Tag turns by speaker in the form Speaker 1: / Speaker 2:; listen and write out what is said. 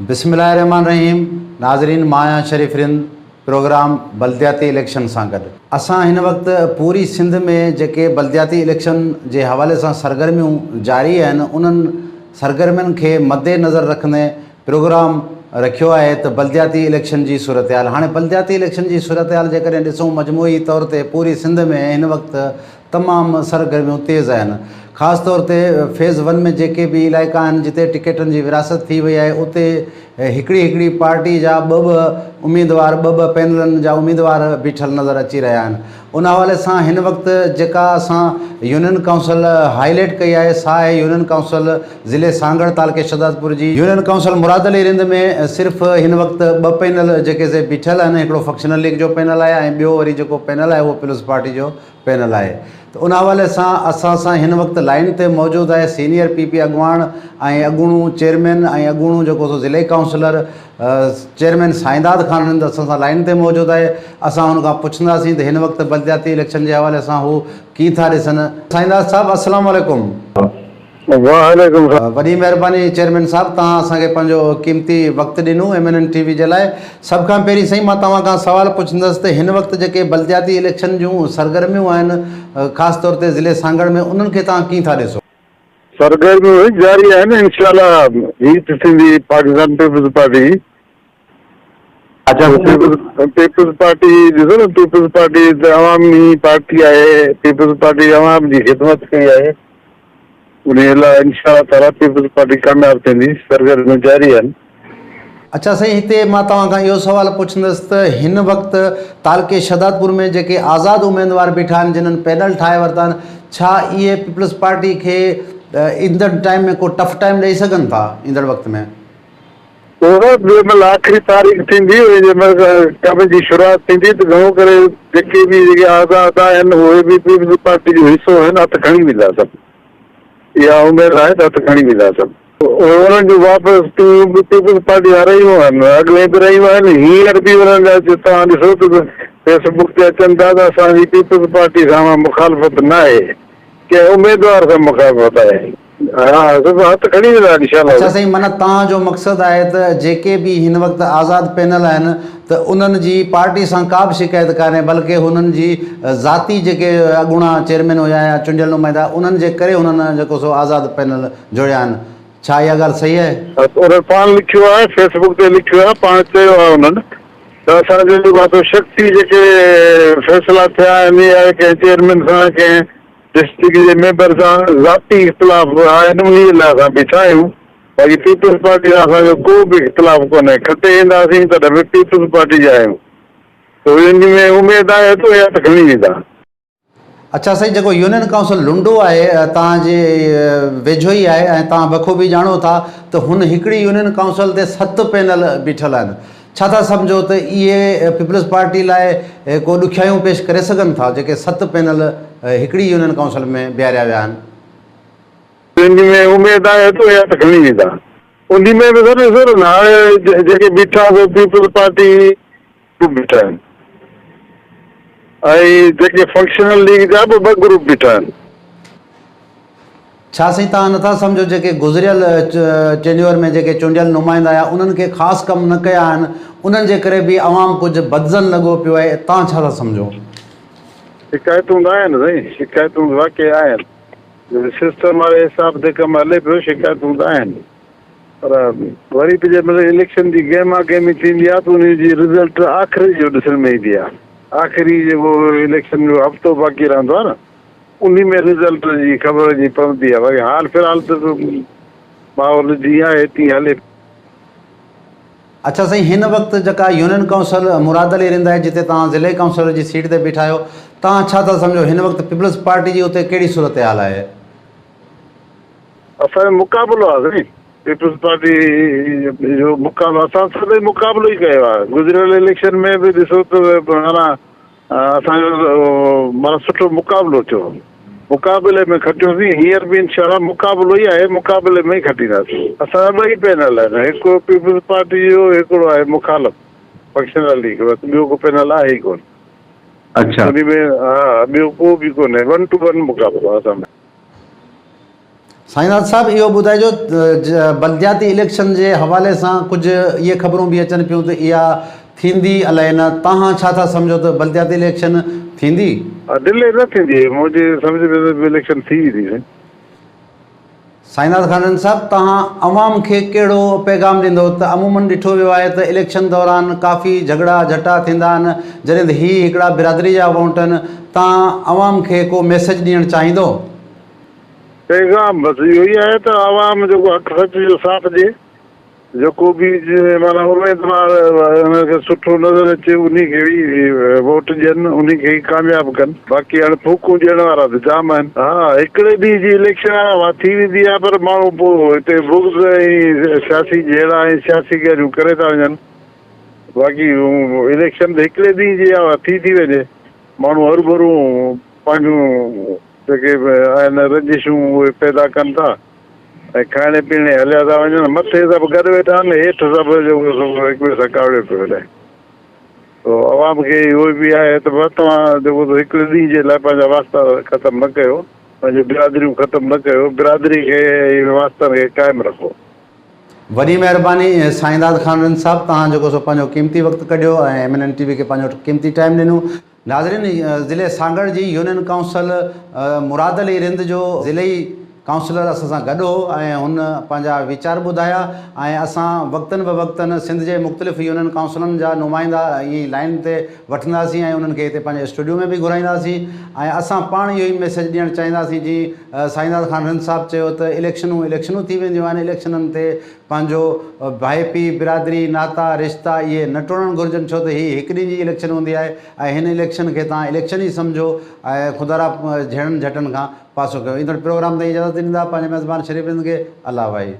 Speaker 1: بسم الله الرحمٰن الرحيم ناظرين مان آهيان شريف رند پروگرام بلدياتي اليڪشن سان گڏ اسان هن وقت پوري سنڌ ۾ جيڪي بلدياتي اليڪشن جي حوالي سان سرگرميون جاري آهن انهن سرگرمين کي مد نظر رکندي پروگرام رکيو آهي ته بلدياتي اليڪشن جي صورتحال هاڻي بلدياتي اليڪشن جي صورتحال جيڪڏهن ڏسون مجموعي طور تي پوري سنڌ ۾ هن وقت تمام سرگرميون تيز آهن خاص طور تي فيز ون ۾ جيڪي به علائقا آهن جتي ٽڪيٽن جي ورهاست ٿي وئي آهي اتي هڪڙي هڪڙي پارٽي جا ٻه ٻه اميدوار ٻه ٻه پينلن جا اميدوار بيٺل نظر اچي رهيا آهن ان حوالي سان هن وقت جيڪا اسان يونين ڪائونسل هائي لائيٽ ڪئي آهي سا آهي يونين ڪائونسل ضلعي سانگهڙ تعلقي شهدادپور جي يونين ڪائونسل مراد علي رند ۾ صرف هن وقت ٻه پينل جيڪي سي بيٺل آهن هڪڙو فنڪشنل ليگ جو پينل آهي ۽ ٻيو وري جيڪو پينل آهي اهو پيپلز پارٽي جو پينل آهي ته ان حوالي سان اسان سان هن وقت لائين تي موجود آهي سينيئر پي پي اڳواڻ ۽ اڳوڻو چيئرمين ۽ اڳوڻو جيڪو سو ضلعي ڪائونسلر چيئرمين سائينداد خان رند اسان سان لائين تي موجود آهي اسان هن کان پڇنداسين ته هن وقت بلدياتي اليڪشن جي حوالي سان هو ڪيئن ٿا ڏسن سائينداد صاحب السلام عليڪم.
Speaker 2: وعليڪم السلام.
Speaker 1: وڏي مهرباني چيئرمين صاحب توهان اسان کي پنهنجو قيمتي وقت ڏنو ايم اين اين ٽي وي جي لاء سڀ کان پهرين سائين مان توهان کان سوال پڇندس ته هن وقت جيڪي بلدياتي اليڪشن جون سرگرميون آهن خاص طور تي ضلعي سانگهڙ ۾ انهن کي توهان ڪيئن ٿا ڏسو؟
Speaker 2: سرگرميون جاري آهن انشاء الله جيت ٿيندي پاڪستان پيپلز پارٽي جي.
Speaker 1: اچا
Speaker 2: پيپلز پارٽي ڏسو نه پيپلز پارٽي ته عوامي پارٽي آهي پيپلز پارٽي عوام جي خدمت ڪئي آهي انهي لاء انشاء الله تعالي پيپلز پارٽي ڪامياب ٿيندي سرگرميون جاري آهن.
Speaker 1: اچا سائين هتي مان توهان کان اهو سوال پڇندس ته هن وقت تعلقي شهدادپور ۾ جيڪي آزاد اميدوار بيٺا آهن جنھن پينل ٺاهي ورتا آهن ڇا اهي پيپلز پارٽي کي ايندڙ ٽائيم ۾ ڪو ٽف ٽائيم ڏئي سگهن ٿا ايندڙ وقت ۾؟
Speaker 2: اها جنهن مهل آخري تاريخ ٿيندي ۽ جنهن مهل ڪم جي شروعات ٿيندي ته گهڻو ڪري جيڪي به جيڪي آزاد آهن اهي به پيپلز پارٽي جو حصو آهن هٿ کڻي ويندا سڀ اها اميد آهي ته هٿ کڻي ويندا سڀ. اهي انهن جون واپس ٽيون به پيپلز پارٽي سان رهيون آهن اڳ ۾ به رهيون آهن هينئر به انهن جا توهان ڏسو ته فيس بڪ تي اچن ٿا ته اسان جي پيپلز پارٽي سان مخالفت ناهي ڪنهن اميدوار سان مخالفت آهي. ها سڀ هٿ کڻي ويندا انشاء الله.
Speaker 1: اڇا سائين معنيٰ توهان جو مقصد آهي ته جيڪي به هن وقت آزاد پينل آهن ته انهن جي پارٽي سان ڪا به شڪايت ڪانهي بلڪه هنن جي ذاتي جيڪي اڳوڻا چيئرمين هيا يا چونڊيل نمائندا انهن جي ڪري هنن جيڪو سو آزاد پينل جوڙيا آهن ڇا اها ڳالهه صحيح آهي؟
Speaker 2: انهن پاڻ لکيو آهي فيس بڪ تي لکيو آهي پاڻ چيو آهي انهن ته اسان جو جيڪو آهي سو شخصي جيڪي فيصلا ٿيا آهن يا ڪنهن چيئرمين سان ڪنهن ڊسٽرڪٽ جي ميمبر سان ذاتي اختلاف آهن انهي لاء اسان بيٺا آهيون باقي پيپلز پارٽي سان اسان جو ڪو به اختلاف ڪونهي کٽي اينداسين تڏهن به پيپلز پارٽي جا آهيون ته انهي ۾ اميد آهي ته اهي هٿ کڻي ويندا.
Speaker 1: اڇا سائين جيڪو يونين ڪائونسل لنڊو آهي توهان جي ويجهو ئي آهي ۽ توهان بخوبي ڄاڻو ٿا ته هن هڪڙي يونين ڪائونسل تي ست پينل بيٺل آهن ڇا ٿا سمجهو ته اهي پيپلز پارٽي لاء ڪو ڏکيائيون پيش ڪري سگهن ٿا جيڪي ست پينل هڪڙي يونين ڪائونسل ۾ بيهاريا ويا آهن؟
Speaker 2: انهي ۾ اميد آهي ته اهي هٿ کڻي ويندا. انهي ۾ به سر ڏسو نه هاڻي جيڪي بيٺا سو پيپلز پارٽي گروپ بيٺا آهن ۽ جيڪي فنڪشنل ليگ جا به ٻه گروپ بيٺا آهن.
Speaker 1: ڇا سائين توهان نٿا سمجهو جيڪي گذريل ٽينيور ۾ جيڪي چونڊيل نمائندا آيا انهن کي خاص ڪم نه ڪيا آهن انهن جي ڪري به عوام ڪجهه بدظن لڳو پيو آهي توهان ڇا ٿا سمجهو؟
Speaker 2: شڪايتون ته آهن سائين شڪايتون ته واقعي آهن سسٽم واري حساب تي ڪم هلي پيو شڪايتون ته آهن پر وري به جنهن مهل اليڪشن جي گيما گيمي ٿيندي آهي ته ان جي رزلٽ آخري جو ڏسڻ ۾ ايندي آهي آخري جيڪو اليڪشن جو هفتو باقي رهندو آهي نه انهي ۾ رزلٽ جي خبر جي پوندي آهي باقي حال في الحال ته ماحول جيئن آهي تيئن هلي پيو.
Speaker 1: اڇا سائين هن وقت جيڪا يونين ڪائونسل مراد علي رند آهي جتي توهان ضلعي ڪائونسلر جي سيٽ تي بيٺا آهيو توهان ڇا ٿا سمجهو هن وقت پيپلز پارٽي جي اتي ڪهڙي صورتحال آهي؟
Speaker 2: اسان جو مقابلو آهي سائين پيپلز پارٽي جو مقابلو اسان سدائين مقابلو ئي ڪيو آهي گذريل اليڪشن ۾ به ڏسو ته معنيٰ اسان جو معنيٰ سٺو مقابلو ٿيو مقابلي ۾ کٽيوسين هينئر به انشاء الله مقابلو ئي آهي مقابلي ۾ ئي کٽينداسين اسان جا ٻئي پينل آهن هڪ پيپلز پارٽي جو هڪڙو آهي مخالف فنڪشنل ليگ بس ٻيو ڪو پينل آهي ئي ڪونه
Speaker 1: اڇا
Speaker 2: انهي ۾ ها ٻيو ڪو به ڪونهي ون ٽو ون مقابلو آهي اسان ۾.
Speaker 1: سائينداد صاحب اهو ٻڌائجو بلدياتي اليڪشن جي حوالي سان ڪجهه اهي خبرون به اچن پيون ته اها ٿيندي الائي نه توهان ڇا ٿا سمجهو ته بلدياتي اليڪشن ٿيندي؟
Speaker 2: ڊلي نه ٿيندي منهنجي سمجهه ۾ ته اليڪشن ٿي ويندي سائين.
Speaker 1: سائينداد خان رند صاحب توهان عوام کي ڪهڙو پيغام ڏيندو ته عمومن ڏٺو ويو آهي ته اليڪشن دوران ڪافي جهڳڙا جهٽا ٿيندا آهن جڏهن ته هي هڪڙا برادري جا ووٽ آهن توهان عوام کي ڪو ميسيج ڏيڻ چاهيندو؟
Speaker 2: پيغام بس اهو ئي آهي ته عوام جيڪو حق سچ جو ساٿ ڏي، جيڪو به معنيٰ اميدوار انهن کي سٺو نظر اچي انهي کي ئي ووٽ ڏين، انهي کي ئي ڪامياب ڪن، باقي هاڻي ڦوڪون ڏيڻ وارا ته جام آهن. ها هڪڙي ڏينهن جي اليڪشن آهي اها ٿي ويندي آهي پر ماڻهو پوء هتي بغض ۽ سياسي جهيڙا ۽ سياسي ڳالهيون ڪري ٿا وڃن، باقي اليڪشن ته هڪڙي ڏينهن جي آهي اها ٿي ٿي وڃي، ماڻهو هروڀرو پنهنجون جيڪي به آهن رنجشون اهي پيدا ڪن ٿا ۽ کائڻي پيئڻي هليا ٿا وڃن. مٿي سڀ گڏ ويٺا آهن، هيٺ سڀ جيڪو سو هڪ ٻئي سان ڪاوڙيو پيو هلي. سو عوام کي اهو به آهي ته بس توهان جيڪو سو هڪڙي ڏينهن جي لاء پنهنجا واسطا ختم نه ڪيو، پنهنجون برادريون ختم نه ڪيو، برادري کي ۽ واسطن کي قائم رکو.
Speaker 1: وڏي مهرباني سائينداد خان رند صاحب توهان جيڪو سو پنهنجو قيمتي وقت ڪڍيو ۽ ايم اين اين ٽي وي کي پنهنجو قيمتي ٽائيم ڏنو. ناظرين ضلعي سانگهڙ جي يونين ڪائونسل مراد علي رند جو ضلعي ڪائونسلر اسان سان گڏ هو ۽ هن پنهنجا ويچار ٻڌايا ۽ اسان وقتن به وقتن سنڌ جي مختلف يونين ڪائونسلن جا نمائندا ائين ئي لائين تي وٺنداسين ۽ انهن کي هتي پنهنجي اسٽوڊيو ۾ به گهرائينداسين ۽ اسان پاڻ اهو ئي ميسيج ڏيڻ چاهينداسين جي سائينداد خان رند صاحب چيو ته اليڪشنون اليڪشنون ٿي وينديون آهن اليڪشنن تي پنهنجو ڀائپي، برادري، ناتا، رشتا اهي نه ٽوڙڻ گهرجن ڇو ته هي هڪ ڏينهن جي اليڪشن هوندي آهي ۽ هن اليڪشن کي توهان اليڪشن ئي سمجهو ۽ خدارا جهيڙن جهٽن کان پاسو ڪيو. ايندڙ پروگرام تائين اجازت ڏيندا پنهنجي ميزبان شريف رند کي الله واهي.